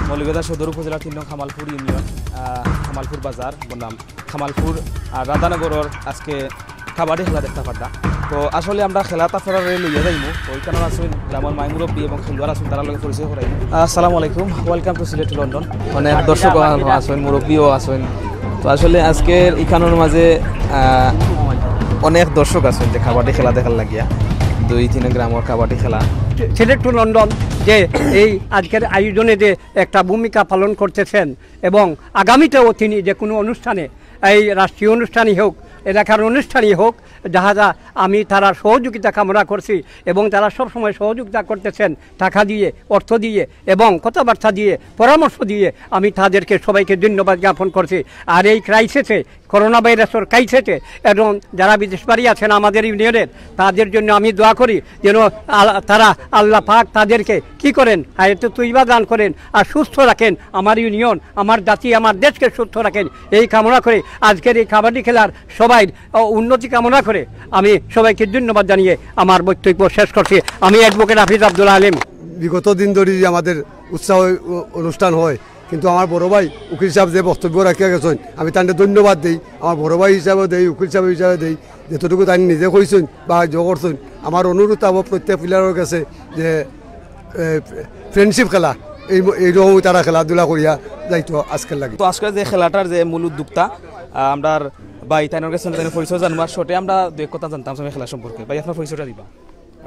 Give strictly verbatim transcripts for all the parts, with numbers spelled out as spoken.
মৌলভীবাজার সদর উপজেলার তিন নং কামালপুর ইউনিয়ন, আহ, কামালপুর বাজার বনাম কামালপুর, আহ, রাধানগরর আজকে কাবাডি খেলা দেখতা পাররা। তো আসলে আমরা খেলাত আপনারারে লইয়া যাইমু। তো ইখানো আছইন গ্রামর মাই মুরব্বি এবং খেলোয়াড় আছইন, তারার লগে পরিচয় করাই। আসসালামু আলাইকুম, welcome to Sylhet to London। অনেক দর্শক আছইন, মুরব্বিও আছইন। তো আসলে আজকের ইখানোর মাঝে, আহ, অনেক দর্শক আছইন যে কাবাডি খেলা দেখার লাগিয়া, দুই তিন গ্রামর কাবাডি খেলা। সিলেট টু লন্ডন যে এই আজকের আয়োজনে যে একটা ভূমিকা পালন করতেছেন এবং আগামীতেও তিনি যে কোনো অনুষ্ঠানে, এই রাষ্ট্রীয় অনুষ্ঠানই হোক, এলাকার অনুষ্ঠানই হোক, যাহা যা আমি তারার সহযোগিতা কামনা করছি এবং তারা সবসময় সহযোগিতা করতেছেন টাকা দিয়ে, অর্থ দিয়ে এবং কথাবার্তা দিয়ে, পরামর্শ দিয়ে। আমি তাদেরকে সবাইকে ধন্যবাদ জ্ঞাপন করছি। আর এই ক্রাইসিসে, করোনা ভাইরাসের ক্রাইসিসে এবং যারা বিদেশ বাড়ি আছেন আমাদের ইউনিয়নের, তাদের জন্য আমি দোয়া করি যেন আল-, তারা আল্লাহ পাক তাদেরকে কি করেন, হায়াতে তৈবা দান করেন আর সুস্থ রাখেন আমার ইউনিয়ন, আমার জাতি, আমার দেশকে সুস্থ রাখেন, এই কামনা করে আজকের এই কাবাডি খেলার সবাই, ও, উন্নতি কামনা করে আমি সবাইকে ধন্যবাদ জানিয়ে আমার বক্তব্য শেষ করছি। আমি অ্যাডভোকেট হাফিজ আব্দুল আলিম। বিগত দিন ধরি যে আমাদের উৎসাহ অ-, অনুষ্ঠান হয়, কিন্তু আমার বড় ভাই উকিল সাহেব যে বক্তব্য রাখিয়া গেছেন, আমি তানরে ধন্যবাদ দেই। আমার বড় ভাই হিসাবে দেই, উকিল সাহেব হিসাবে দেই, যতটুকু তাই নিজে কইছেন বা ইয়ে করছেন, আমার অনুরোধ থাকবো প্রত্যেক প্লেয়ারের কাছে যে, এ, ফ্রেন্ডশিপ খেলা এই, এইরকম তারা খেলাধুলা করিয়া যাইতো আজকের লাগি। তো আজকের যে খেলাটার যে মূল উদ্যোক্তা, আহ, আমরার ভাই তাইনর কাছে তাইনর পরিচয় জানবো, আর শর্টে আমরা দু এক কথা জানতাম চাই খেলা সম্পর্কে। ভাই, আপনার পরিচয়টা দিবা।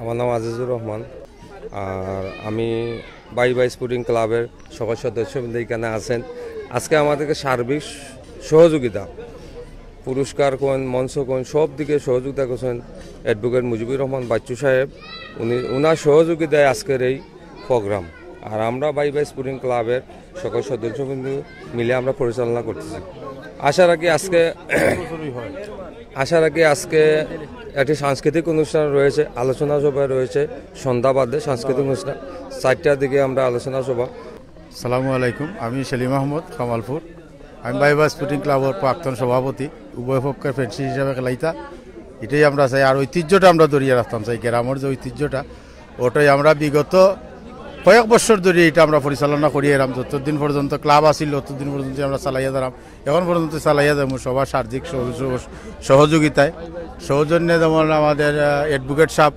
আমার নাম আজিজুর রহমান, আর আমি ভাই ভাই স্পোর্টিং ক্লাবের সকল সদস্যবৃন্দ এখানে আছেন। আজকে আমাদেরকে সার্বিক সহযোগিতা, পুরস্কার কইন, মঞ্চ কইন, সব দিকে সহযোগিতা করছেন অ্যাডভোকেট মুজিবুর রহমান বাচ্চু সাহেব। উনি, ওনার সহযোগিতায় আজকের এই প্রোগ্রাম। আর আমরা ভাই ভাই স্পোর্টিং ক্লাবের সকল সদস্যবৃন্দ মিলে আমরা পরিচালনা করতেছি। আশা রাখি আজকে আশা রাখি আজকে একটি সাংস্কৃতিক অনুষ্ঠান রয়েছে, আলোচনা সভা রয়েছে, সন্ধ্যা বাদে সাংস্কৃতিক অনুষ্ঠান, চারটার দিকে আমরা আলোচনা সভা। সালামু আলাইকুম, আমি সেলিম আহমদ, কামালপুর। আমি ভাই ভাই স্পোর্টিং ক্লাবের প্রাক্তন সভাপতি, উভয় পক্ষের ফ্রেন্ডশিপ হিসাবে খেলাইতা। এটাই আমরা চাই, আর ঐতিহ্যটা আমরা ধরিয়া রাখতাম চাই, গ্রামের যে ঐতিহ্যটা, ওটাই আমরা বিগত কয়েক বছর ধরে এটা আমরা পরিচালনা করি এরাম। যতদিন পর্যন্ত ক্লাব আছিল, ততদিন পর্যন্ত আমরা চালাইয়া যারাম, এখন পর্যন্ত চালাইয়া যাবো সবার সার্বিক সহ-, সহ-, সহযোগিতায়, সৌজন্যে। যেমন আমাদের, আহ, অ্যাডভোকেট সাহেব,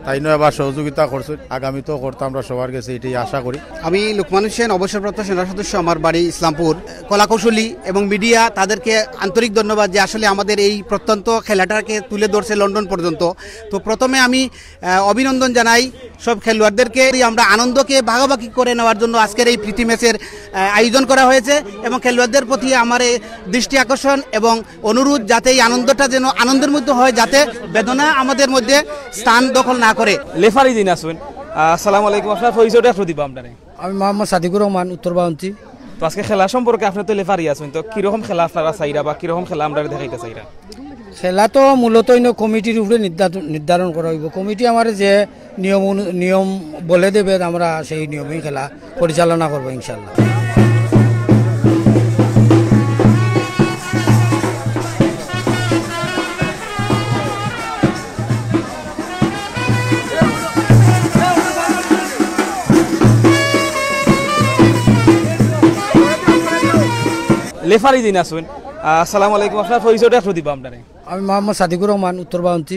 তাইনও এবার সহযোগিতা করছেন, আগামীতেও করতে আমরা সবার কাছে এটাই আশা করি। আমি লুকমান হোসেন, অবসরপ্রাপ্ত সেনা সদস্য, আমার বাড়ি ইসলামপুর। কলাকৌশলী এবং মিডিয়া, তাদেরকে আন্তরিক ধন্যবাদ যে আসলে আমাদের এই প্রত্যন্ত খেলাটাকে তুলে ধরছে লন্ডন পর্যন্ত। তো প্রথমে আমি, আহ, অভিনন্দন জানাই সব খেলোয়াড়দেরকে। আমরা আনন্দকে ভাগাভাগি করে নেওয়ার জন্য আজকের এই প্রীতি ম্যাচের, আহ, আয়োজন করা হয়েছে এবং খেলোয়াড়দের প্রতি আমার এই দৃষ্টি আকর্ষণ এবং অনুরোধ যাতে এই আনন্দটা যেন আনন্দের মধ্যে হয়, যাতে বেদনা আমাদের মধ্যে স্থান দখল না করে। লেফারি দিন আসুন। আহ, আসসালামু আলাইকুম, আপনার পরিচয়টা একটু দিবা আপনারে। আমি মোহাম্মদ সাদিকুর রহমান, উত্তর বাউন্তি। তো আজকে খেলা সম্পর্কে আপনি তো লেফারি আছেন, তো কিরকম খেলা আপনারা চাইরা বা কিরকম খেলা আমরা দেখাইতে চাইরা? খেলা তো মূলত অন্য কমিটির উপরে নির্ধারণ, নির্ধারণ করা হইব। কমিটি আমার যে নিয়ম অনু-, নিয়ম বলে দেবে, আমরা সেই নিয়মেই খেলা পরিচালনা করবো ইনশাল্লাহ। লেফারি দিন আসুন। আহ, আসসালামু আলাইকুম, আপনার পরিচয়টা একটু দিবা আপনারে। আমি মোহাম্মদ সাদিকুর রহমান, উত্তর বাউন্তি।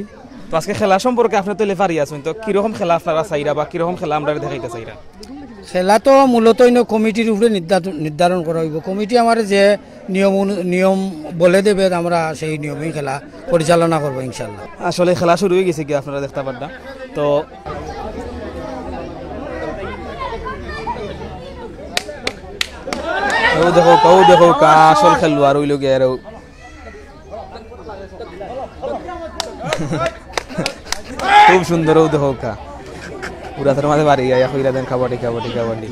তো আজকে খেলা সম্পর্কে আপনি তো লেফারি আছেন, তো কিরকম খেলা আপনারা চাইরা বা কিরকম খেলা আমরা দেখাইতে চাইরা? খেলা তো মূলত অন্য কমিটির উপরে নির্ধারণ, নির্ধারণ করা হইব। কমিটি আমার যে নিয়ম অনু-, নিয়ম বলে দেবে, আমরা সেই নিয়মেই খেলা পরিচালনা করবো ইনশাল্লাহ। আসলে খেলা শুরু হয়ে গেছে কি আপনারা দেখতে পারবেন। তো ও দেখো, ও দেখো, কা আসল খেলোয়াড় হইল গিয়ে আর ও। খুব সুন্দর, ও দেখো কা। পুরা তার মাঝে বাড়ি আয়া কইরা দেন কাবাডি, কাবাডি, কাবাডি।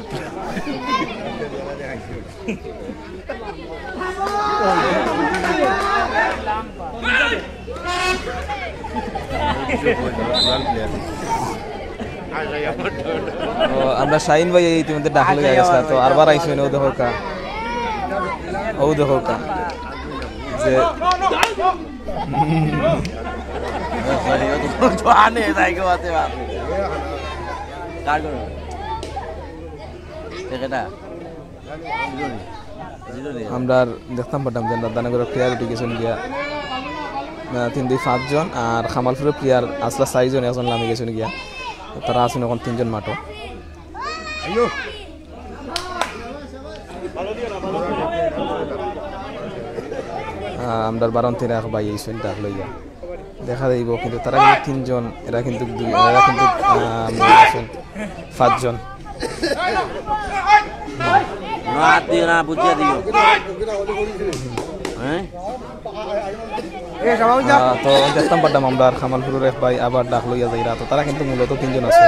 ও, আমরা শাহিন ভাই ইতিমধ্যে ডাক লইয়া গেছে, তো আরবার আইসো, ও দেখো কা, ও দেখো কা, যে আনে তাই কেউ আছে বা? কার করো? দেখে না? আমরা দেখতাম পারতাম যে রাধানগরর প্লেয়ার উঠি গেছইন গিয়া, আহ, তিন দুই পাঁচজন, আর কামালপুরর প্লেয়ার আসলা চাইরজন, একজন লামি গেছইন গিয়া। তারা আছইন অখন তিনজন মাঠো। আহ, আমরার বারন্তির এক ভাই আইছইন ডাক লইয়া। দেখা যাইব, কিন্তু তারা কিন্তু তিনজন, এরা কিন্তু দুই, এরা কিন্তু, আহ, মনে আছেন পাঁচজন। না, হাত দিও না, বুঝিয়ে দিও। হ্যাঁ? আহ, তো দেখতাম পারতাম আমরা আর কামালপুরর এক ভাই আবার ডাক লইয়া যাইরা। তো তারা কিন্তু মূলত তিনজন আছে,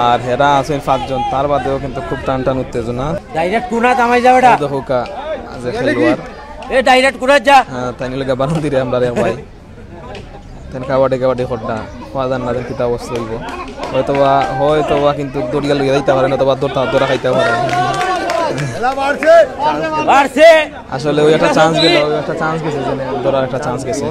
আর হেরা আছেন পাঁচজন, তার বাদেও কিন্তু খুব টান টান উত্তেজনা। ডাইরেক্ট কুনা কামাই যাবে এটা? দেখো কা, যে খেলোয়াড়। এ ডাইরেক্ট কুনা যা? হ্যাঁ, তাই নিলে বারন্তিরে আমরা এক ভাই। তেন কাবাডি কাবাডি খোড্ডা, খোয়া যার না, যেন কিতা অবস্থা অইব। হয়তো বা, হয়তো বা কিন্তু দৌড়িয়া লইয়া যাইতে পারে, নয়তো বা দৌড়টা ধরা খাইতে পারে। বাড়ছে। আসলে ওই একটা চান্স গেল, ওই একটা চান্স গেছে, যেন ধরার একটা চান্স গেছে।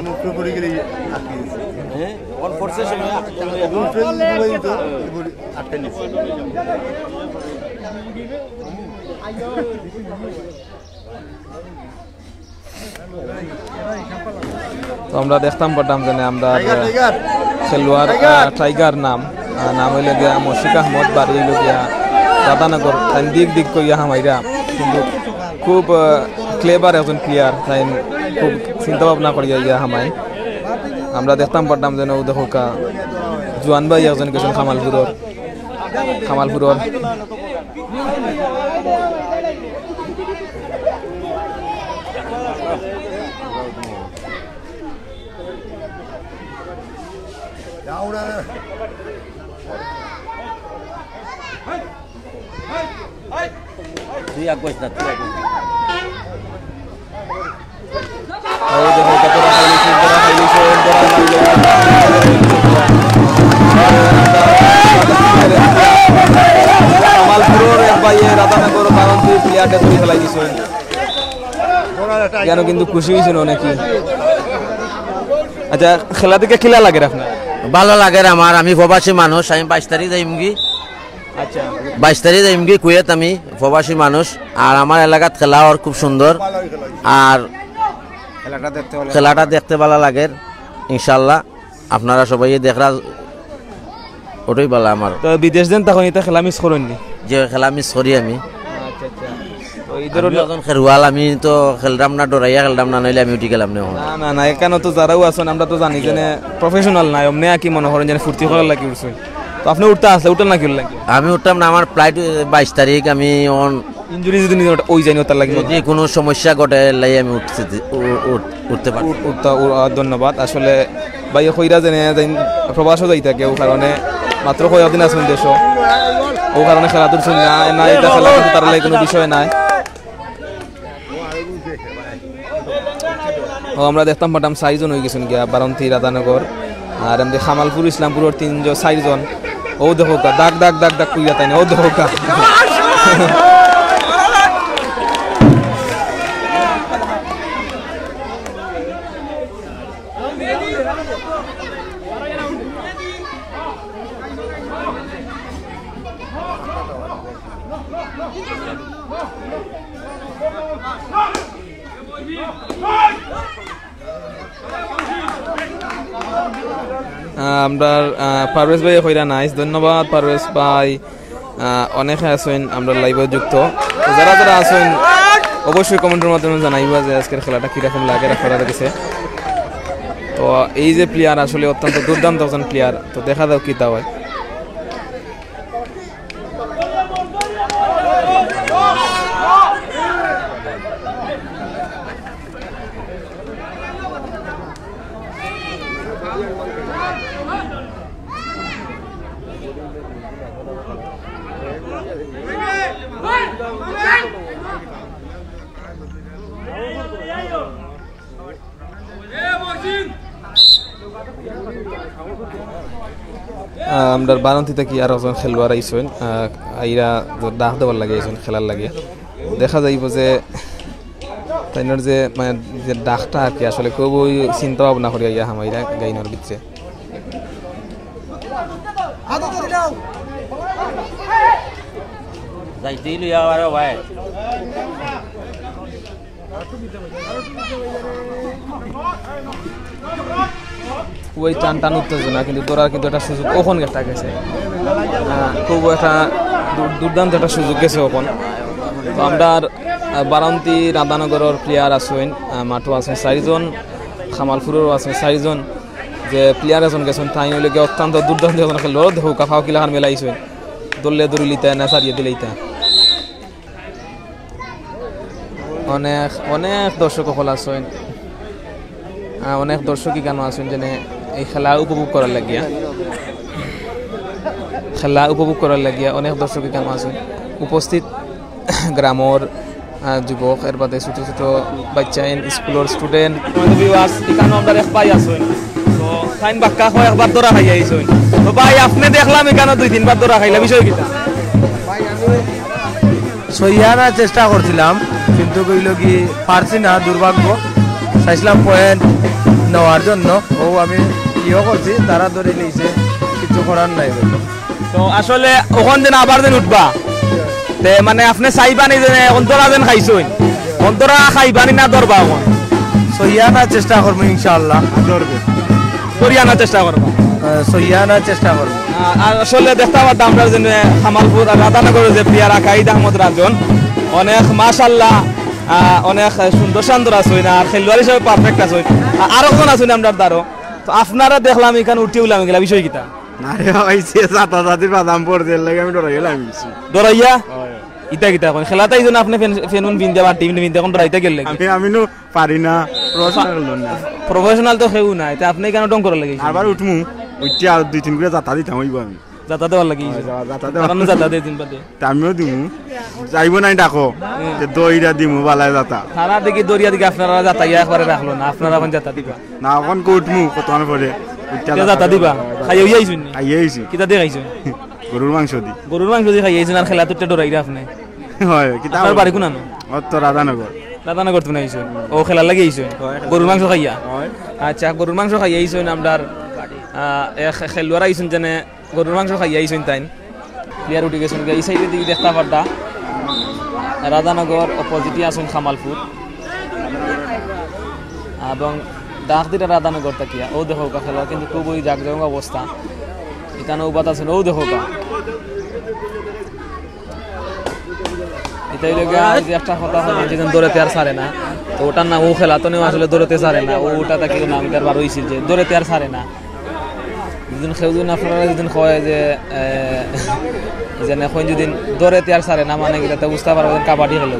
তো আমরা দেখতাম পারতাম যেন আমরা খেলোয়াড়, আহ, টাইগার নাম, আহ, নাম অইল গিয়া মশিক আহমদ, বাড়ি অইল গিয়া রাধানগর, তাইন দিক দিক কইয়া হামাইরা, কিন্তু খুব, আহ, ক্লেভার একজন প্লেয়ার, তাইন খুব চিন্তা ভাবনা করিয়া ইয়া হামাই। আমরা দেখতাম পারতাম যেন ও দেখো কা, জুয়ান ভাই একজন গেছেন কামালপুরর, কামালপুরর। তুই আগুয়াইস না, তুই আগুয়াইস না। ও দেখো, কত রাখা ইলিশ, কত রাখা ইলিশ, কত রাখা ইলিশ। কামালপুরর এক ভাইয়ে রাধানগর বারন্তি প্লেয়ারটা ধরি ফেলাই দিছে। কেন কিন্তু খুশি হয়েছেন অনেকে। আচ্ছা, খেলা দেখে কিলা লাগে আপনার? ভালা লাগের আমার, আমি প্রবাসী মানুষ, আমি বাইশ তারিখ যাইমগি। আচ্ছা। বাইশ তারিখ যাইমগি কুয়েত, আমি প্রবাসী মানুষ, আর আমার এলাকাত খেলা অর খুব সুন্দর, আর খেলাটা দেখতে ভালা লাগের, ইনশাল্লাহ। আপনারা সবাই দেখরা, ওটাই ভালা আমার। তো বিদেশ যেন তখন ইতা খেলা মিস করইন নি? যে খেলা মিস করি আমি। আচ্ছা, আচ্ছা। তো এই আমি ধরনের এখন খেলোয়াড়, আমি তো খেলতাম না, ডরাইয়া খেলতাম না, নাইলে আমি উঠি গেলাম না এখন। না, না, না, এখানো তো যারাও আছেন, আমরা তো জানি যে প্রফেশনাল নাই, অমনে আর কি মনে করেন যে ফুর্তি করার লাগি উঠছেন। তো আপনি উঠতা আছে, উঠেন না কি লাগি? আমি উঠতাম না, আমার ফ্লাইট বাইশ তারিখ, আমি এখন ইঞ্জুরি যদি নি-, ওই জানি ওটার লাগি যদি কোনো সমস্যা ঘটে, এর লাগি আমি উঠতে দি-, উ-, উঠ-, উঠতে পারি। উঠ-, উঠতা, উ-, আহ, ধন্যবাদ। আসলে ভাই কইরা জেনে যাইন, প্রবাসও যাই থাকে, ও কারণে মাত্র কয়েকদিন আছেন দেশও, ও কারণে খেলাধুলা শুনি না, না এটা খেলা কিন্তু তার লাগি কোনো বিষয় নাই। ও, আমরা দেখতাম পারতাম চাইরজন হয়ে গেছেন গিয়া, বারন্তি রাধানগর, আর এমনি কামালপুর ইসলামপুরের তিনজন, চাইরজন। ও দেখো কা, দাগ, দাগ, দাগ, দাগ, কইয়া তাই না, ও দেখো কা। আহ, আমরা, আহ, পারভেজ ভাই কইরা নাইস, ধন্যবাদ পারভেজ ভাই। আহ, অনেকে আছেন আমরা লাইভে যুক্ত, তো যারা যারা আছেন অবশ্যই কমেন্টের মাধ্যমে জানাইবা যে আজকের খেলাটা কিরকম লাগে আপনারা গেছে। তো এই যে প্লেয়ার আসলে অত্যন্ত দুর্দান্ত একজন প্লেয়ার, তো দেখা যাক কিতা হয়। আহ, আমরার বারান্তি থাকি আর একজন খেলোয়াড় আইছইন, আহ, আইরা ডাক দেওয়ার লাগি আইছইন, খেলার লাগি। দেখা যাইব যে তাইনর যে, মানে, যে ডাকটা আর কি, আসলে খুব ওই চিন্তা ভাবনা করি আইয়া হামাইরা গাইনর ভিতরে। যাইতেই লইয়া আবার ভাই। ওই টান টান উত্তেজনা, কিন্তু ধরার কিন্তু একটা সুযোগ ওখান একটা গেছে। আহ, খুব একটা দু-, দুর্দান্ত একটা সুযোগ গেছে ওখান। তো আমরা আর, আহ, বারান্তি রাধানগরর প্লেয়ার আছইন, আহ, মাঠো আছইন চাইরজন, খামালপুররও আছইন চাইরজন, যে প্লেয়ার এজন গেছইন, তাইন অইলে গিয়া অত্যন্ত দুর্দান্ত এজন খেলোয়াড়। দেখো, কাফাও কিলাখান মেলাইছইন, দলে দৌড়িলিতা না, সারিয়ে দিলাইতা। অনেক, অনেক দর্শক অকল আছইন। আহ, অনেক দর্শক ইকানো আছইন, যেনে এই খেলা উপভোগ করার লাগিয়া, খেলা উপভোগ করার লাগিয়া অনেক দর্শক ইকানো আছইন উপস্থিত। গ্রামর, আহ, যুবক, এর বাদে ছোট ছোট বাচ্চা, ইন স্কুলর student। তো viewers, ইকানো আমরা এক ভাই আছইন। তো তাইন বাক্কা কয় একবার ধরা খাইয়া আইছইন। তো ভাই, আপনে দেখলাম ইকানো দুই তিনবার ধরা খাইলা, বিষয় কিতা? সইয়া না চেষ্টা করছিলাম, কিন্তু কইল কি পারছি না, দুর্ভাগ্য। চাইছিলাম পয়েন্ট নেওয়ার জন্য, ও আমি ইয়ে করছি, তারা ধরে নিয়েছে, কিছু করার নাই। তো আসলে ওখান দিন আবার দিন উঠবা, তে মানে আপনি চাইবানি যে এখন ধরা যেন খাইছইন, এখন ধরা খাইবানি না ধরবা এখন? সইয়া না চেষ্টা করবো ইনশাআল্লাহ। ধরবে। করিয়া না চেষ্টা করবা। আহ, সইয়া না চেষ্টা করবো। আহ, আর আসলে দেখতে পারতাম আমরা যে খামালপুর আর রাধানগরের যে প্লেয়ার আকাইদ আহমদ রাজন, অনেক মাশাআল্লাহ, আহ, অনেক সুন্দর শান্তর আছইন, আর খেলোয়াড় হিসাবে পারফেক্ট আছইন। আ-, আরো কোন আছইন আমরার দ্বারো? তো আপনারা দেখলাম ইখান উঠি উলাম গেলা, বিষয় কিতা? না রে বাবা, এই যে জাতা জাতির বাদাম পড়ছে, এর লাগি আমি ডরাই গেলাম কিছু। ডরাইয়া? হয়। ইতা কিতা কইন? খেলাত আইছইন আপনি ফেন-, ফেনুন পিন্দে বা টিম পিন্দে, এখন ডরাইতে গেলে কি? আমি, আমি নু পারি না, প্রফেশনাল লোন না। প্রফেশনাল তো কেউ নাই, তে আপনি কেন ঢং করার লাগি? আবার উঠমু, উঠি আর দুই তিন করে জাতা দিতাম অইবো আমি। জাতা দেওয়ার লাগি? হয়, জাতা দেওয়ার। কারণ জাতা দেয় দিন বাদে। তে আমিও দিমু। যাইবো নাই ডাকো। হুম। যে দইরা দিমু বালায় জাতা। তারা দেখি দরিয়া দিকে আপনারা জাতাইয়া একবারে রাখলো না, আপনারা এখন জাতা দিবা। না, এখন কো উঠমু, কতক্ষণ পরে। উঠতে তে জাতা জাতা দিবা। জাতা। খাইয়া আইছইন নি? খাইয়া আইছি। কিতা দিয়ে খাইছইন? গরুর মাংস দি। গরুর মাংস দি খাইয়া আইছইন আর খেলা তো ডরাইরা আপনি। হয়, কিতা আপনার বাড়ি কোনানো? অত রাধানগর। রাধানগর তো আইছইন। ও খেলার লাগি আইছইন? হয়, খেলার গরুর মাংস খাইয়া? হয়। আচ্ছা, গরুর মাংস খাইয়া আইছইন আমরার, আহ, এক খেলোয়াড় আইছইন যেনে গরুর মাংস খাইয়া আইছইন তাইন। প্লেয়ার উঠি গেছইন গিয়া, ই সাইডে দিকে দেখতা পারতা। রাধানগর অপোজিটে আছইন খামালপুর। এবং ডাক দিরা রাধানগর থাকিয়া। ও দেখো, খেলা কিন্তু খুবই জাকজমক অবস্থা। ইখানো উবাত আছইন, ও দেখো। ইটা অইলো গিয়া, ওই যে একটা কথা হয়, যেজন ধরে তে আর ছাড়ে না, তো ওটার নাম, ও খেলা তো নেও আসলে ধরে তে ছাড়ে না, ও ওটা তাকে নাম ইটার বার হইছিল যে ধরে তে আর ছাড়ে না। যেদিন কেউ দিন আপনারা যেদিন কয় যে, এ, যেন এখন যদি ধরে তে আর ছাড়ে না, মানে কিতা, তা বুঝতে পারবো যেন কাবাডি খেলে।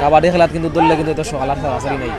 কাবাডি খেলাত কিন্তু ধরলে কিন্তু এত সকাল আর ছাড়াছাড়ি নাই।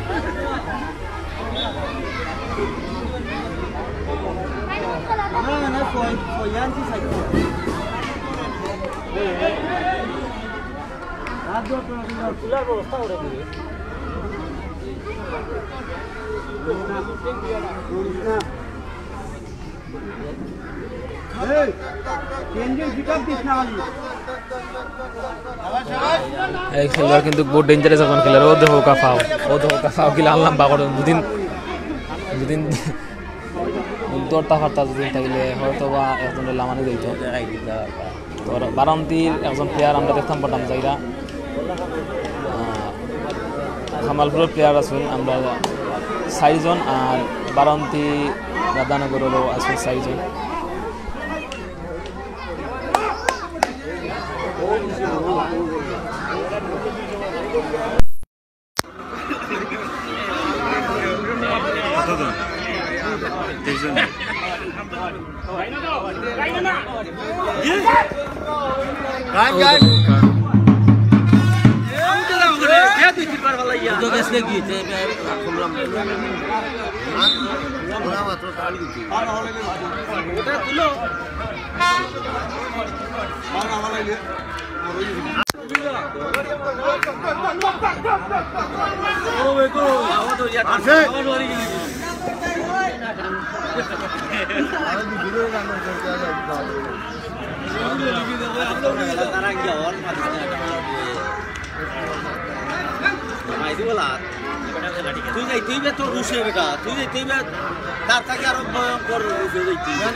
এই খেলোয়াড় কিন্তু বহুত ডেঞ্জারাস একজন খেলোয়াড়। ও দেখো কাফাও, ও দেখো কাফাও, কিলা লম্বা করে দুদিন, দুদিন ধরতা পারতা দুদিন থাকলে হয়তো বা একজনের লামানি যাইতো। তো বারান্তির একজন প্লেয়ার আমরা দেখতাম পারতাম যাইরা। আহ, কামালপুরের প্লেয়ার আছইন আমরা চাইরজন, আর বারান্তি রাধানগরেরও আছইন চাইরজন। কতজন? তেইশ জন। গান, গান। তুই যাইতেই বে তোর রুশে বেটা, তুই যাইতেই বে তার থাকি আরো ভয়ঙ্কর রুশে যাইতেই বে।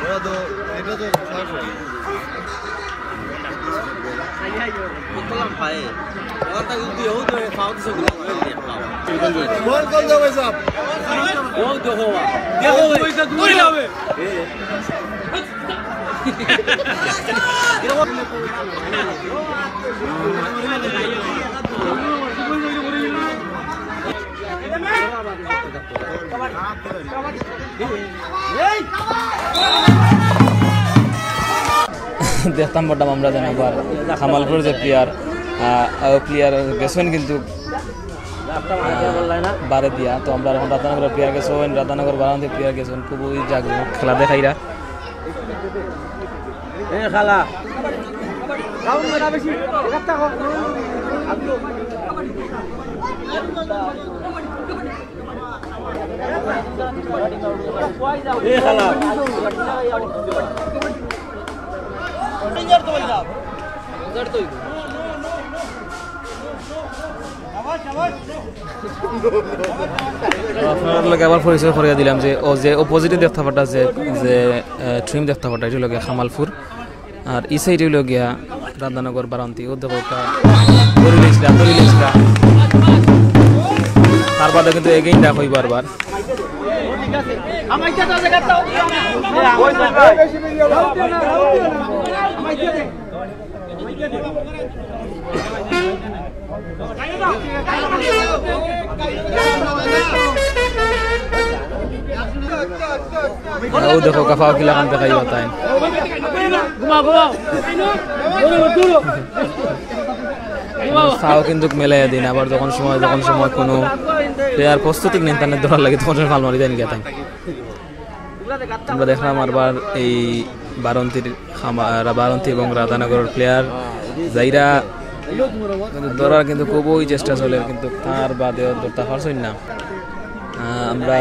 ওরা তো, এটা তো कौन कौन दो भाई साहब? वो देखो, देखो भाई। दूर जावे। দেখতাম পারতাম আমরা যেন আবার কামালপুর যে প্লেয়ার, প্লেয়ার গেছেন কিন্তু, আহ, বারে দিয়া। তো আমরা এখন রাধানগরের প্লেয়ার গেছেন, রাধানগর বারান্তি প্লেয়ার গেছেন, খুবই জাগরুক খেলা দেখাইরা। এ খালা। এ খালা। আপনার লগে আবার পরিচয় করিয়া দিলাম যে ও যে অপোজিটে দেখতে পারতা যে, যে, আহ, টিম দেখতে পারতা, এটা লগে কামালপুর। আর ই সাইডে হইল গিয়া রাধানগর বারান্তি। ও দেখো, একটা দড়ি লেইছলা, দড়ি লেইছলা। তার বাদে কিন্তু এগেইন ডাক হইব আরবার। ও দেখো, কাফাও কিলা কান দেখাই তাই। ফাও কিন্তু মেলাইয়া দিন, আবার যখন সময়, যখন সময় কোনো প্লেয়ার প্রস্তুতি নেন, তাহলে ধরার লাগে, তখন সময় ফাল মারি দেন গিয়া তাই। আমরা দেখলাম আরবার এই বারন্তির খামা-, রা-, বারন্তি এবং রাধানগরের প্লেয়ার যাইরা কিন্তু ধরার কিন্তু খুবই চেষ্টা চলে, কিন্তু তার বাদেও ধরতে পারছইন না। আহ, আমরা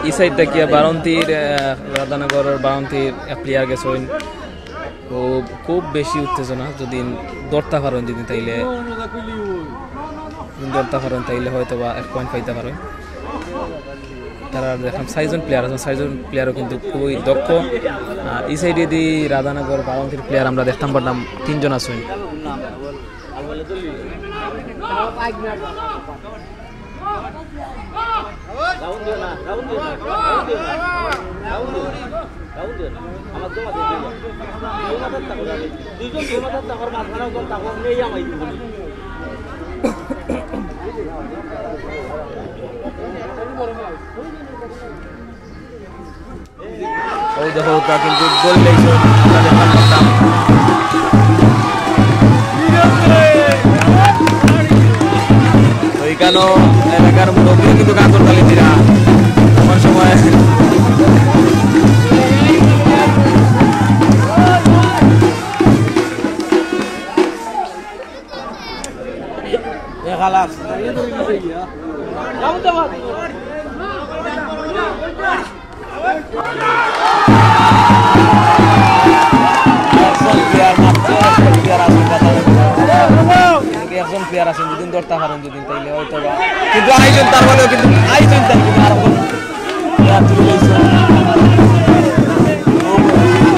এই সাইডটা কি বারন্তির, আহ, রাধানগরের বারন্তির এক প্লেয়ার গেছইন। ও খুব বেশি উত্তেজনা, যদি ধরতে পারেন যদি তাইলে, যদি ধরতে পারেন তাইলে হয়তো বা এক পয়েন্ট পাইতে পারেন। তারা দেখলাম চারজন প্লেয়ার আছেন, চারজন প্লেয়ারও কিন্তু খুবই দক্ষ। আর এই সাইডে দি রাধানগর বারন্তির প্লেয়ার আমরা দেখতাম পারলাম তিনজন আছেন। ওই দেখো, ওটা কিন্তু গোল লেগেছে, আমরা দেখতাম পারতাম। তো এখানেও এলাকার মুরব্বী কিন্তু গান করতে দিরা আমার সময়। এ খালাস। একজন প্লেয়ার মারছে, একজন প্লেয়ার আছে, কথা বলছে। একজন প্লেয়ার আছে, দুদিন ধরতে পারেন, দুদিন তাইলে হয়তো বা। কিন্তু আইজন তার মানে কিন্তু আইজন তার কিন্তু আর কোনো প্লেয়ার তুলে দিয়েছে।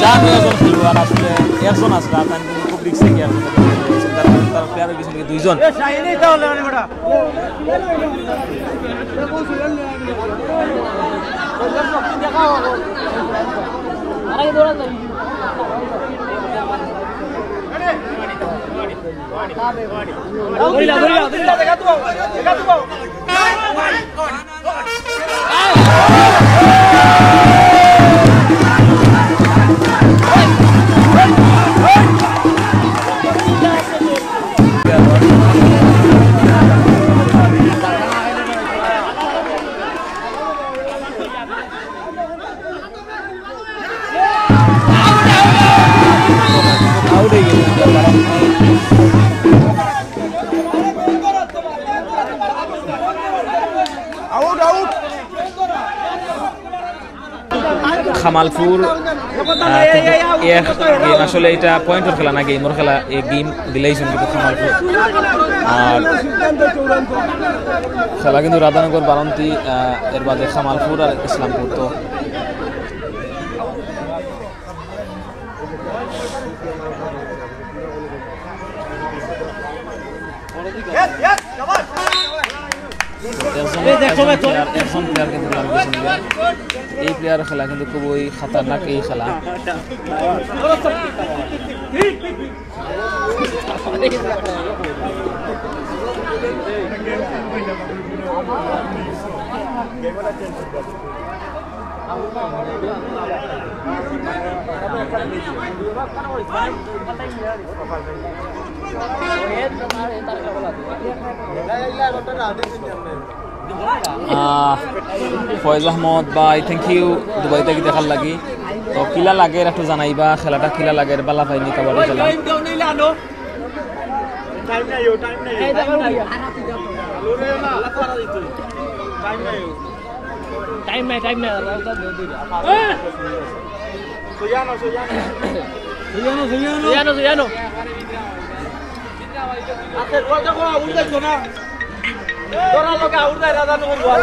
জানো একজন খেলোয়াড় আসলে একজন আসলে, আর তার কিন্তু খুব রিস্কি আর তার, তার প্লেয়ার হয়ে গেছে দুইজন। আউট হয়ে গেছে। Out, out. কামালপুর, আহ, কিন্তু এক গেম, আসলে এটা পয়েন্টর খেলা না, গেমর খেলা। এক গেম দিলাইছইন কিন্তু কামালপুর। আর খেলা কিন্তু রাধানগর বারন্তি, আহ, এর বাদে কামালপুর আর ইসলামপুর। তো একজন, একজন প্লেয়ার, একজন প্লেয়ার কিন্তু নাম দিয়েছেন গিয়া। এই প্লেয়ার খেলা কিন্তু খুবই খতরনাক এই খেলা। আহ, ফয়েজ আহমদ ভাই, thank you দুবাই থাকি দেখার লাগি। তো কিলা লাগের একটু জানাইবা, খেলাটা কিলা লাগের, বালা পাইনি কাবাডি খেলা। টাইম নাই, টাইম নাই। সুজানো, সুজানো। সুজানো, সুজানো। আচ্ছা, বল দেখো, আউট যাইতো না। তোরা লোকে আউট যায়, রাজা নগর বল।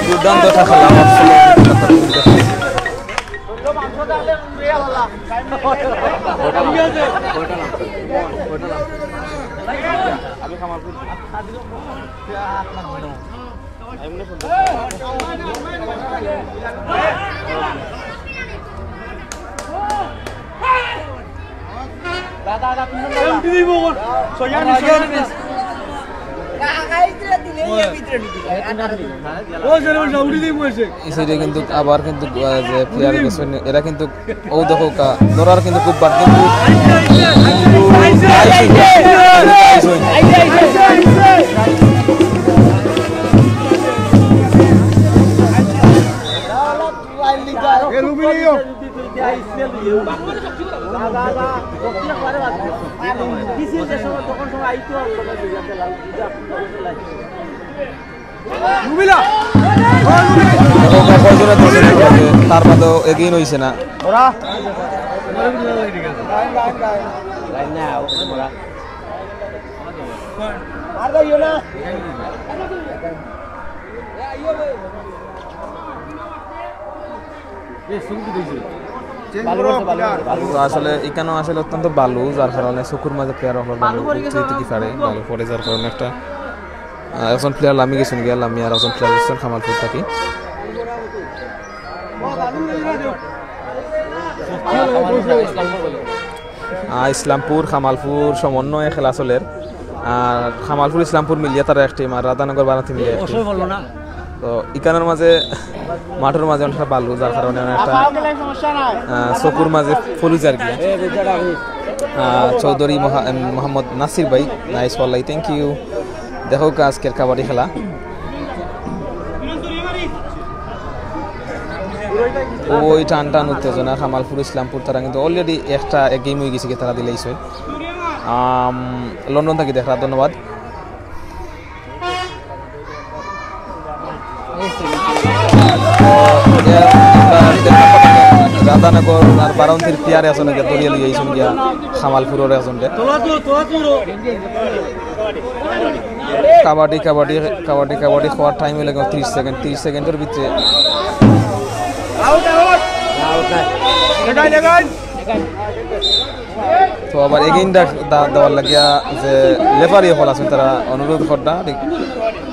দুর্দান্ত একটা খেলা। এই সাইডে কিন্তু আবার কিন্তু, আহ, যে প্লেয়ার গেছে, এরা কিন্তু, ও দেখো কা, ধরার কিন্তু খুব বার, কিন্তু, কিন্তু কয়জনে ধরছে না, তার বাদেও এগিয়ে হইছে না। তো আসলে এখানেও আসলে অত্যন্ত বালু, যার কারণে চকুর মাঝে প্লেয়ার অকল বালু উঠতে কি পারে, বালু পড়ে, যার কারণে একটা, আহ, একজন প্লেয়ার লামি গেছেন গিয়া, লামি আর একজন প্লেয়ার গেছেন কামালপুর থাকি। আহ, ইসলামপুর, কামালপুর সমন্বয়ে খেলা চলের। আর কামালপুর, ইসলামপুর মিলিয়া তারা এক টিম, আর রাধানগর বারাতি মিলিয়া এক টিম। তো ইখানর মাঝে, মাঠর মাঝে অনেকটা বালু, যার কারণে অনেকটা, আহ, চকুর মাঝে ফলু যার গিয়া। আহ, চৌধুরী মহা-, এম, মোহাম্মদ নাসির ভাই, নাইস ওয়াল্লাহি, thank you। দেখো আজকের কাবাডি খেলা। ওই টান টান উত্তেজনা, কামালপুর ইসলামপুর তারা কিন্তু already একটা এক গেম হয়ে গেছে কি তারা দিলাইছে। আম, লন্ডন থাকি দেখরা, ধন্যবাদ। রাধানগর আর বারান্তির প্লেয়ার একজনে গিয়া ধরিয়া লইয়া আইছইন গিয়া কামালপুরর একজনরে। কাবাডি, কাবাডি, কাবাডি, কাবাডি হওয়ার টাইম হইলে গিয়া ত্রিশ সেকেন্ড, ত্রিশ সেকেন্ডর ভিতরে। তো আবার এগেইন দা-, দা-, দেওয়ার লাগিয়া যে লেফারি হকল আছইন, তারা অনুরোধ কররা।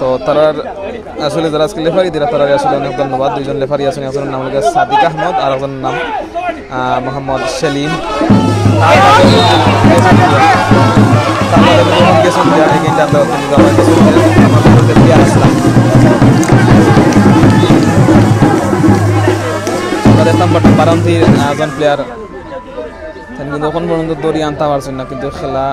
তো তারার আসলে যারা আজকে লেফারি দিরা, তারারে আসলে অনেক ধন্যবাদ। দুইজন লেফারি আছইন, একজনর নাম হইল গিয়া সাদিক আহমদ আর একজনর নাম, আহ, মোহাম্মদ সেলিম। তারপরে গেছেন গিয়া, তারপরে গেছেন গিয়া, এগেইন দা-, দা-, দা-, দা-, আসলাম। আমরা দেখতাম, but বারান্তির, আহ, একজন প্লেয়ার তাইন কিন্তু অখন পর্যন্ত দড়ি আনতা পারছইন না, কিন্তু খেলা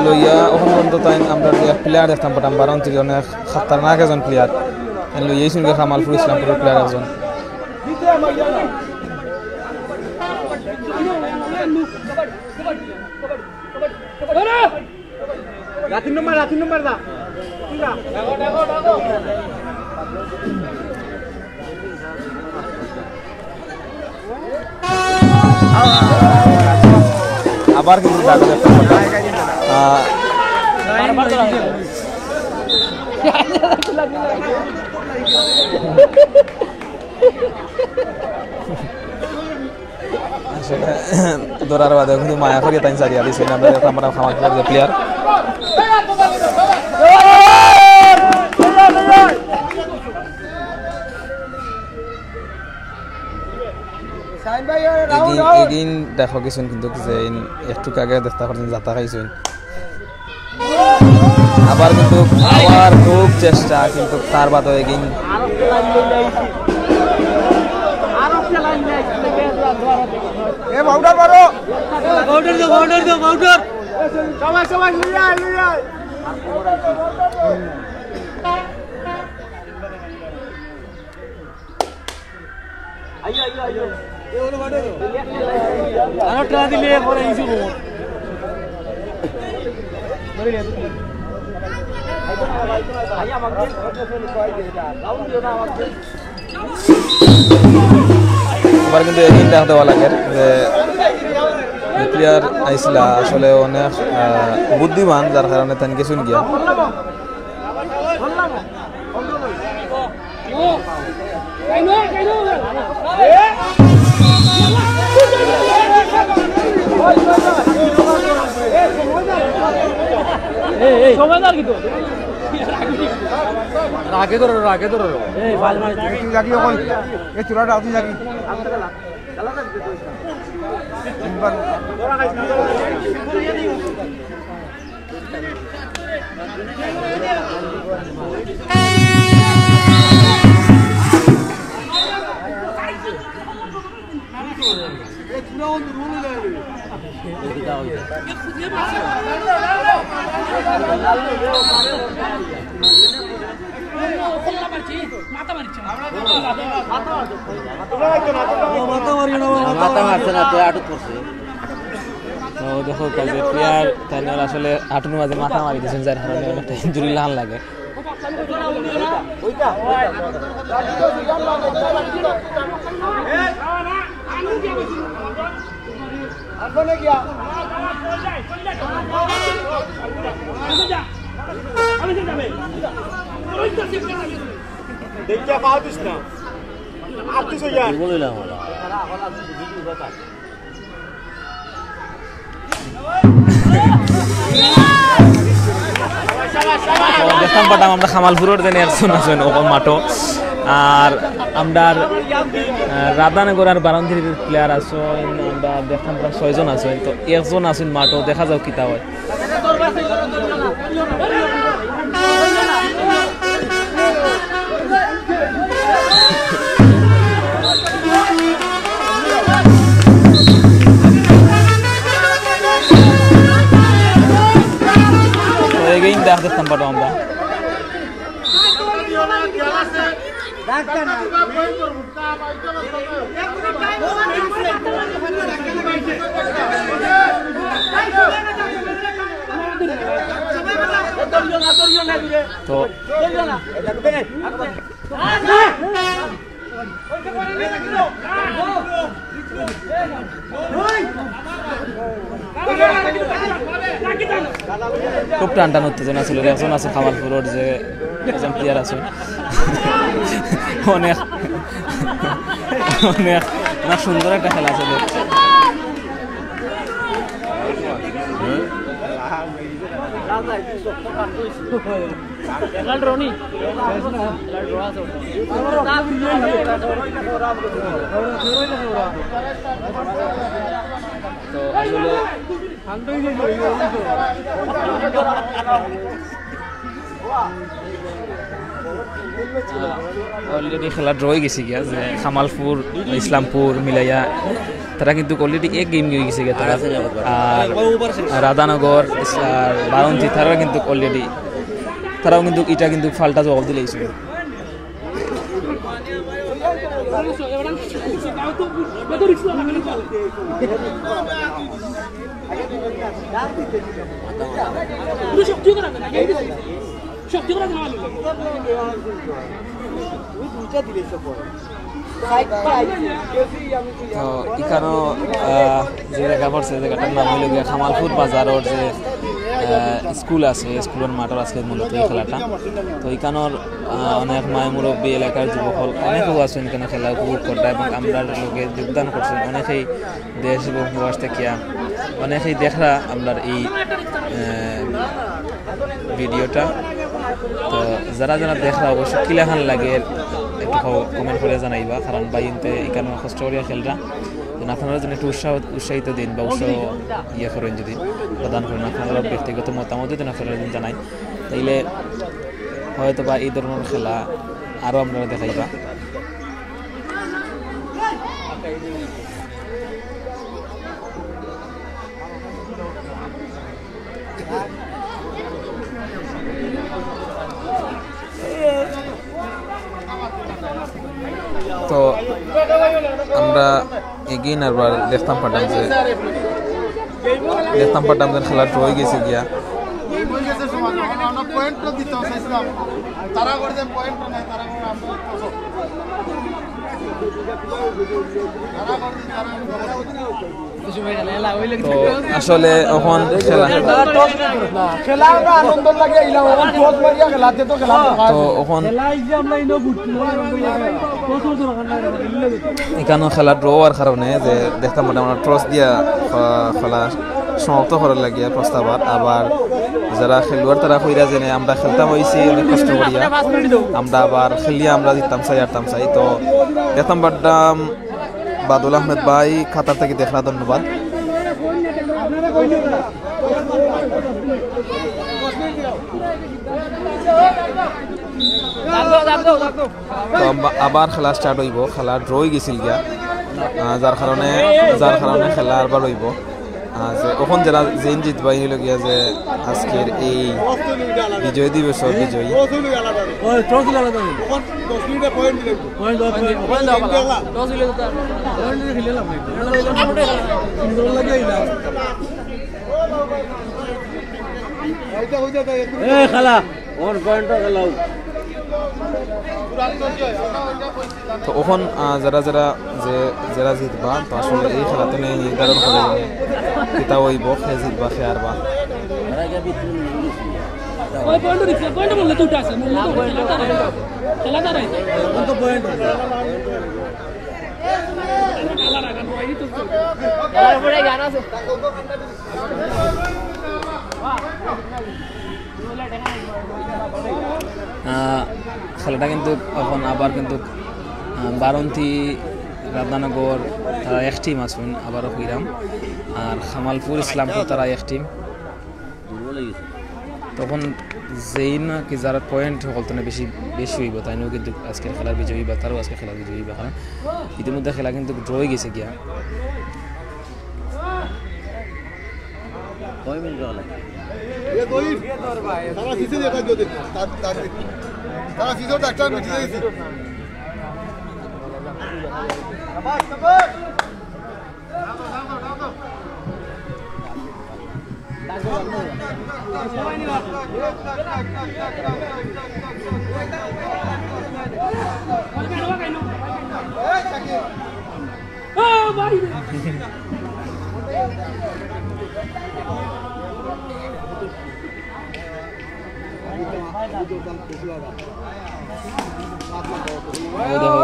লইয়া অখন পর্যন্ত তাইন আমরা যে প্লেয়ার দেখতাম পারতাম, বারো উনত্রিশ, অনেক খতরনাক একজন প্লেয়ার। এন লইয়াই শুনবে কামালপুর ইসলামপুরের প্লেয়ার একজন। তিন নম্বর, তিন নম্বর দা। আবার কিন্তু দাগ দেখতে পারতাম। আহ, আসলে ধরার বাদে কিন্তু মায়া করিয়া তাইন ছাড়িয়া দিছে। আমরা দেখলাম, আমরা খামার খেলার যে প্লেয়ার। এগিন, এগিন দেখো কিছু কিন্তু যে ইন একটু আগে দেখতে পারছেন, জাতা খাইছেন। আবার কিন্তু আবার খুব চেষ্টা, কিন্তু তার বাদে এগিন। এ বাউন্ডার মারো। বাউন্ডার দাও, বাউন্ডার দাও, বাউন্ডার। সবাই, সবাই, লই আয়, লই আয়। আরো ট্রা দিলে পরে ইস্যু হবো। এবার কিন্তু এগিন ডাক দেওয়া লাগে যে, যে প্লেয়ার আইসলা আসলে অনেক, আহ, বুদ্ধিমান, যার কারণে তান গেছুন গিয়া। রাগে ধরো, রাগে ধরো। এই চূড়াটা আপনি জানি। মাথা মারছে না, তো আটক করছে। তো দেখো, কাজে প্লেয়ার তাইন আসলে হাঁটুর মাঝে মাথা মারি দিয়েছেন, যার কারণে অনেকটা ইঞ্জুরি লান লাগে। দেখিয়া পাও দিস না। আর তুই সইয়া। কি বলিলাম ওরা? দেখতাম পারতাম আমরা কামালপুরের যেন একজন আছেন ওপর মাঠো, আর আমরার, আহ, রাধানগর আর বারন্দির প্লেয়ার আছেন, আমরা দেখতাম প্রায় ছয়জন আছেন, তো একজন আছেন মাঠো, দেখা যাও কিতা হয়। তো এগেইন দেখ দেখতাম পারো আমরা। তো খুব টান টান উত্তেজনা ছিল। একজন আছে কামালপুরের যে একজন প্লেয়ার আছে, অনেক, অনেক, অনেক সুন্দর একটা খেলা ছিল। তো আসলে already খেলা ড্র অই গেছে গিয়া, যে কামালপুর, ইসলামপুর মিলাইয়া তারা কিন্তু already এক গেম অই গেছে গিয়া তারা। আর রাধানগর আর বারন্তি তারা কিন্তু already তারাও কিন্তু ইটা কিন্তু পাল্টা জবাব দিলাইছে। তো ইখানো, আহ, যে জাগা পড়ছে, জাগাটার নাম অইলো গিয়া কামালপুর বাজারর যে, আহ, স্কুল আছে, স্কুলর মাঠর আজকে মূলত এই খেলাটা। তো ইখানোর, আহ, অনেক মায় মুরব্বী, এলাকার যুবক অকল অনেকেউ আছইন, ইখানো খেলা উপভোগ কররা এবং আমরার লগে যোগদান করছইন অনেকেই দেশ এবং প্রবাস থাকিয়া। অনেকেই দেখরা আমরার এই, আহ, ভিডিওটা। তো যারা যারা দেখরা অবশ্যই কিলাখান লাগে একটু ক-, কমেন্ট করিয়া জানাইবা, কারণ ভাইয়াইন্তে ইখানো কষ্ট করিয়া খেলরা। তো আপনারা যেন একটু উৎসাহ, উৎসাহিত দিন বা উৎসাহ ইয়ে করইন, যদি প্রদান করইন, আপনারার ব্যক্তিগত মতামত যদি আপনারা যদি জানাইন, তাইলে হয়তো বা এই ধরনর খেলা আরও আমরারে দেখাইবা। তো আমরা again আরবার দেখতাম পারতাম যে, দেখতাম পারতাম যে খেলা ড্র অই গেছে গিয়া। তারা করে দেন পয়েন্ট নাই, তারা করে আমরা তারা করে দিন, তারা তো আসলে অখন খেলা, খেলা আমরা আনন্দ লাগে, ইলা অখন টস মারিয়া খেলাতে তো খেলা তো অখন খেলা এই যে আমরা ইনো বুঝছি, টস দরকার নাই। ইখানো খেলা ড্র অওয়ার কারণে যে দেখতাম পারতাম আমরা টস দিয়া, আহ, খেলা সমাপ্ত করার লাগিয়া প্রস্তাব। আর আবার যারা খেলোয়াড় তারা কইরা যেনে আমরা খেলতাম অইছি অনেক কষ্ট করিয়া, আমরা আবার খেলিয়া আমরা জিততাম চাই, হারতাম চাই। তো দেখতাম পারতাম বাদল আহমেদ ভাই কাতার থাকি দেখরা, ধন্যবাদ। তো আবা-, আবার খেলা স্টার্ট অইবো, খেলা ড্র অই গেছিল গিয়া, আহ, যার কারণে, যার কারণে খেলা আরবার অইবো। আহ, যে অখন যারা যেইন জিতবা, এই অইলো গিয়া যে আজকের এই বিজয় দিবসর বিজয়ী। এ, খেলা। ওয়ান পয়েন্ট খেলাও। তো অখন, আহ, যারা যারা যে, যারা জিতবা, তো আসলে এই খেলাতে নিয়ে নির্ধারণ করে দিবে। কিতা অইবো, কে জিতবা, কে হারবা। ওই পয়েন্ট দিছে, পয়েন্ট বললে দুটো আছে, মূল্য তো খেলা দাঁড়ায়। খেলা দাঁড়ায়। এখন তো পয়েন্ট। খেলার পরে গান আছে। আহ, খেলাটা কিন্তু অখন আবার কিন্তু, আহ, বারন্তি রাধানগর তারা এক টিম আছইন, আবারও কইরাম। আর কামালপুর ইসলামপুর তারা এক টিম। তখন যেইন নাকি যারা পয়েন্ট হকলতনে বেশি, বেশি অইবো, তাইনও কিন্তু আজকের খেলার বিজয়ী বা তারাও আজকের খেলার বিজয়ী বা, কারণ ইতিমধ্যে খেলা কিন্তু ড্র অই গেছে গিয়া। কয় মিনিট হলো? এ দই। তারা ফিসে যেটা যদি, তার, তার, তারা ফিসে ডাক্তার মিটিয়ে গেছে। ও দেখো,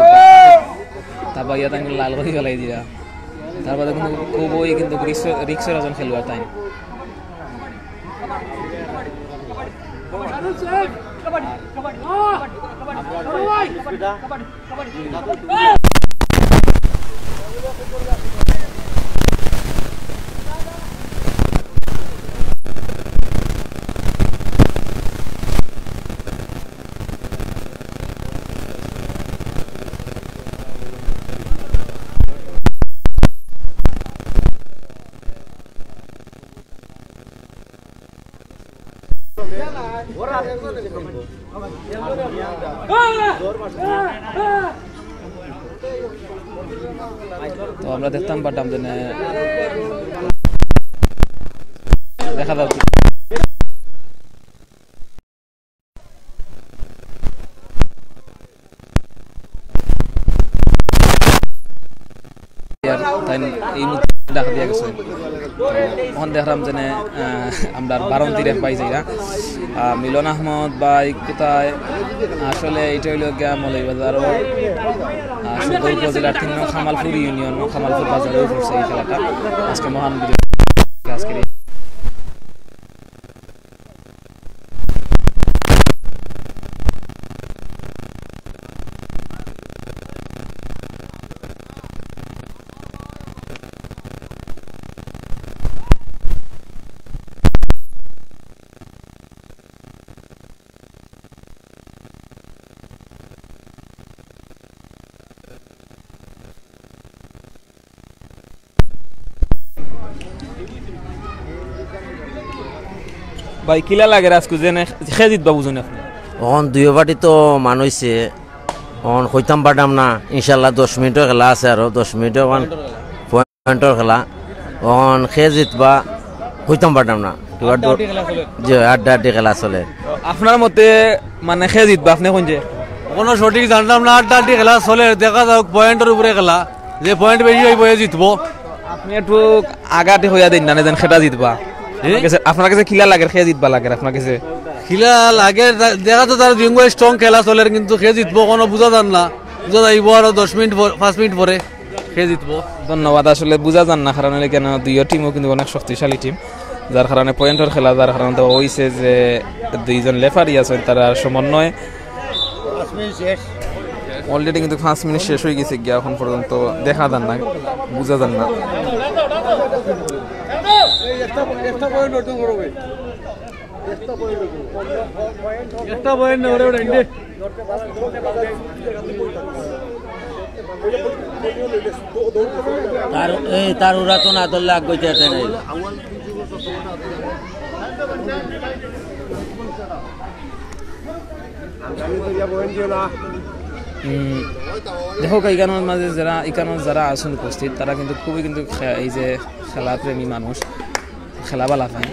তারপর ইয়া তাকে লাল করে ফেলাই দিলা। তারপরে কিন্তু খুবই কিন্তু রিক্স, রিক্সের একজন খেলোয়াড় তাই। তো আমরা দেখতাম পারতাম যে নে-, দেখা যাচ্ছে। আর তাই এই মুহূর্তে ডাক দিয়া গেছে। এখন দেখলাম যে নে, আহ, আমরা বারন্তির এক ভাই যাইরা, আহ, মিলন আহমদ ভাই কোথায়? আসলে এটা হইলো গিয়া মৌলভীবাজার, আহ, সদর উপজেলার তিন নং কামালপুর ইউনিয়ন, কামালপুর বাজারে পড়ছে এই খেলাটা। আজকে মহান বিজয়, আজকের এই ভাই, কিলা লাগে আজকে যে নে-, খে জিতবা বুঝুন আপনি? অখন দুইও পার্টি তো মান অইছে, অখন কইতাম পারতাম না। ইনশাল্লাহ দশ মিনিটর খেলা আছে, আরো দশ মিনিটর অখন পয়েন্টর খেলা। অখন খে জিতবা কইতাম পারতাম না। কিবা আড্ডা আড্ডি খেলা চলে। জি, আড্ডা আড্ডি খেলা চলে। আপনার মতে মানে খে জিতবা, আপনি কোন যে? কোনো সঠিক জানলাম না, আড্ডা আড্ডি খেলা চলে, দেখা যাক পয়েন্টর উপরে খেলা। যে পয়েন্ট বেশি অইবো, এ জিতবো। আপনি একটু আগাটি হইয়া দিন না, যেন খেটা জিতবা। এ? আপনার কাছে, আপনার কাছে কিলা লাগে, খে জিতবা লাগে আপনার কাছে? কিলা লাগে, দে-, দেখা তো তার দুইও strong খেলা চলের, কিন্তু খে জিতবো কোনো বুঝা যার না। বুঝা যাইবো আরো দশ মিনিট পর, পাঁচ মিনিট পরে খে জিতবো। ধন্যবাদ। আসলে বুঝা যার না, কারণ হইলে কেন দুইও টিমও কিন্তু অনেক শক্তিশালী টিম, যার কারণে পয়েন্টর খেলা, যার কারণে তো হইছে যে দুইজন লেফারি আছেন, তারা সমন্বয়ে পাঁচ মিনিট শেষ। Already কিন্তু পাঁচ মিনিট শেষ হয়ে গেছে গিয়া, এখন পর্যন্ত দেখা যার না, বুঝা যার না। একটা পয়েন্ট অর্জন করো ভাই। একটা পয়েন্ট না, ওরে, ওরে, ইন্ডে। তার, এই, তার উড়া তো না ধরলে আগ গইতে আছে নাই। উম, দেখো, ইকানোর মাঝে যারা, ইকানোর যারা আছেন উপস্থিত, তারা কিন্তু খুবই কিন্তু খে-, এই যে খেলাপ্রেমী মানুষ, খেলা ভালা পায়।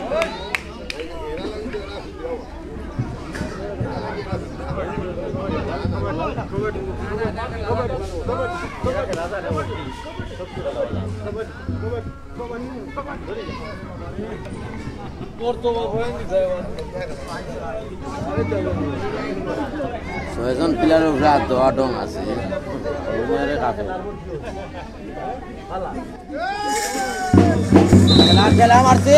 ছয়জন প্লেয়ারের উপরে আর দেওয়া ডং আছে। ওনারে কাপে। খেলা, খেলা মারছে।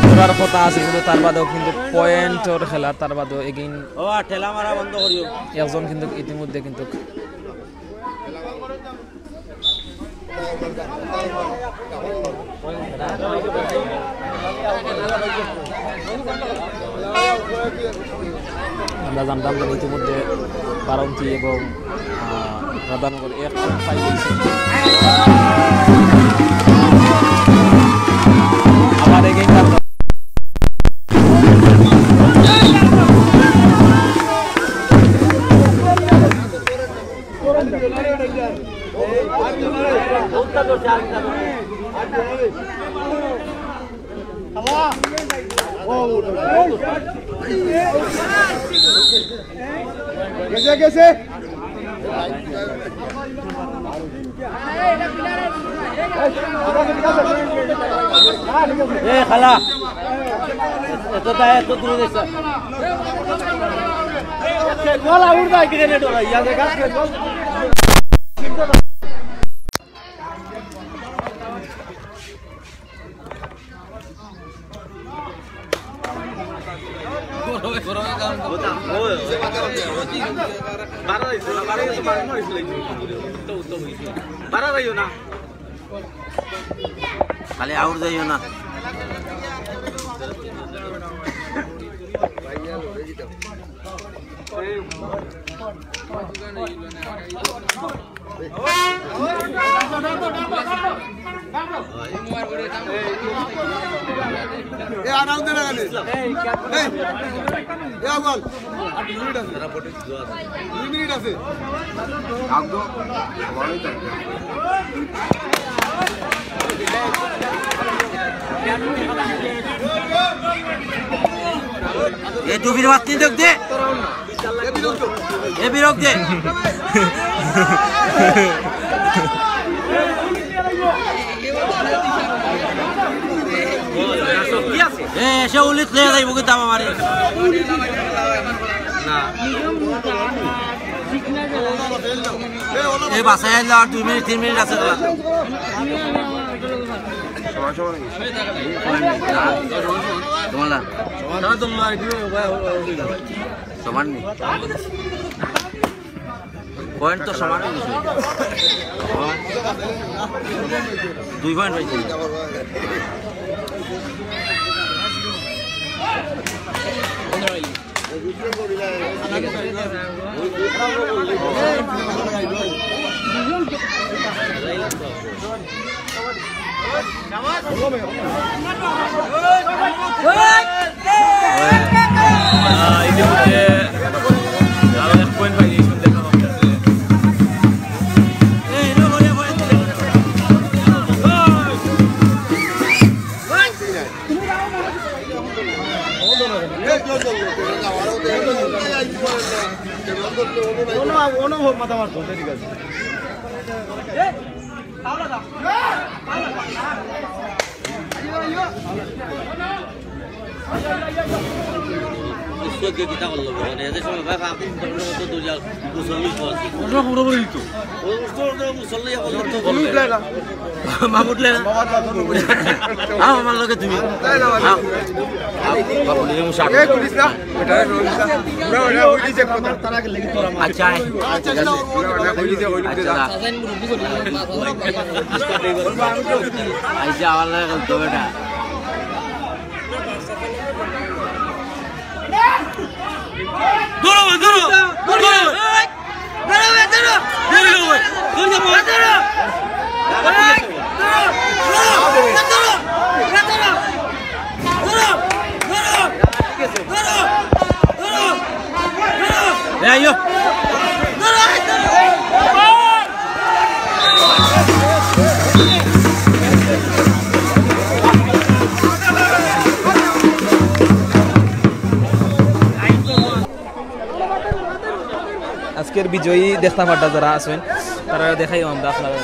করার কথা আছে, কিন্তু তার বাদেও কিন্তু পয়েন্টর খেলা, তার বাদেও again ও, আর ঠেলা মারা বন্ধ করিও। একজন কিন্তু ইতিমধ্যে কিন্তু আমরা জানতাম যে ইতিমধ্যে বারন্তি এবং, আহ, রাধানগর এক পয়েন্ট পাই গেছে। আবার again তার গেছে, গেছে। এ, খালা। এত তা-, এত দূরে গেছে। বল আউট দা, কিরে নেট ওরা, ইয়া দেখা, বল। বাড়া যাইও না। খালি আউট যাইও না। এ, আনাউন দে না কেনে? এই, এ, আগুয়াল। আর দুই মিনিট আছে। দুই মিনিট আছে। এ, টুপির মাত নিয়ে দেখ দে। এ বিরক দে। এ, এসে উলিত লইয়া যাইব কিন্তু আমার বাড়ি। না। এ বাসায় আইলে আর দুই মিনিট, তিন মিনিট আছে খেলা। তোমার না? সমান নি? পয়েন্ট তো সমান হয়ে গেছে। দুই পয়েন্ট হয়েছে। আহ, ইতিমধ্যে আরো এক পয়েন্ট পাইছে, দেখা হবে আসলে। অনুভব মাথা মারতো, ঠিক আছে। ঈশ্বরকে কিতা করলো বলে, এদের সময় ভাই, আপনি তো দুই হাজার মুসল্লি তো আছে। ওটা পুরোপুরি তো। ও উঠতে উঠতে মুসল্লি এখন তো বলবে। উঠলে না। মা উঠলে না। বাবা তো এখন উঠবে। আও, আমার লগে তুমি। তাই না, আও। আও, বাবু, নিয়ে বসে আও। এই করিস না। ওটা রইস না। ওটা, ওটা ওই যে কথা। আচ্ছা, আয়। আচ্ছা, আচ্ছা। ওটা, ওটা ওই যে, ওই যে আচ্ছা, যা। আইসা আমার লগে খেলতো বেটা। ধরো ভাই, ধরো, ধরো ভাই। ধরো ভাই, ধরো। ধরো ভাই, ধরো। ধরো। ধরো। এ, আইও। আজকের বিজয়ী দেখতা পারতা যারা আছেন, তারা দেখাইও আমরা আপনারা।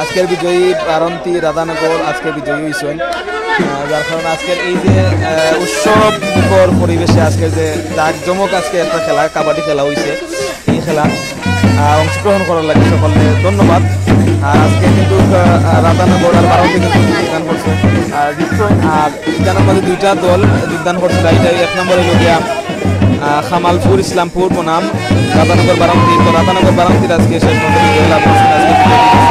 আজকের বিজয়ী বারন্তি রাধানগর আজকে বিজয়ী হইছেন। আহ, যার কারণে আজকের এই যে, আহ, উৎসব মুখর পরিবেশে আজকে যে জাঁকজমক আজকে একটা খেলা, কাবাডি খেলা হইছে, এই খেলা, আহ, অংশগ্রহণ করার লাগি সকলকে ধন্যবাদ। আর আজকে কিন্তু, আহ, রাধানগর আর বারন্তি কিন্তু যোগদান করছে। আর, আর এখানে আমাদের দুইটা দল যোগদান করছে, এটা এক নম্বর হইল গিয়া আহ, কামালপুর ইসলামপুর বনাম রাধানগর বারন্তি। তো রাধানগর বারন্তির আজকে শেষ পর্যন্ত বিজয় লাভ করছেন আজকে বিজয়ী।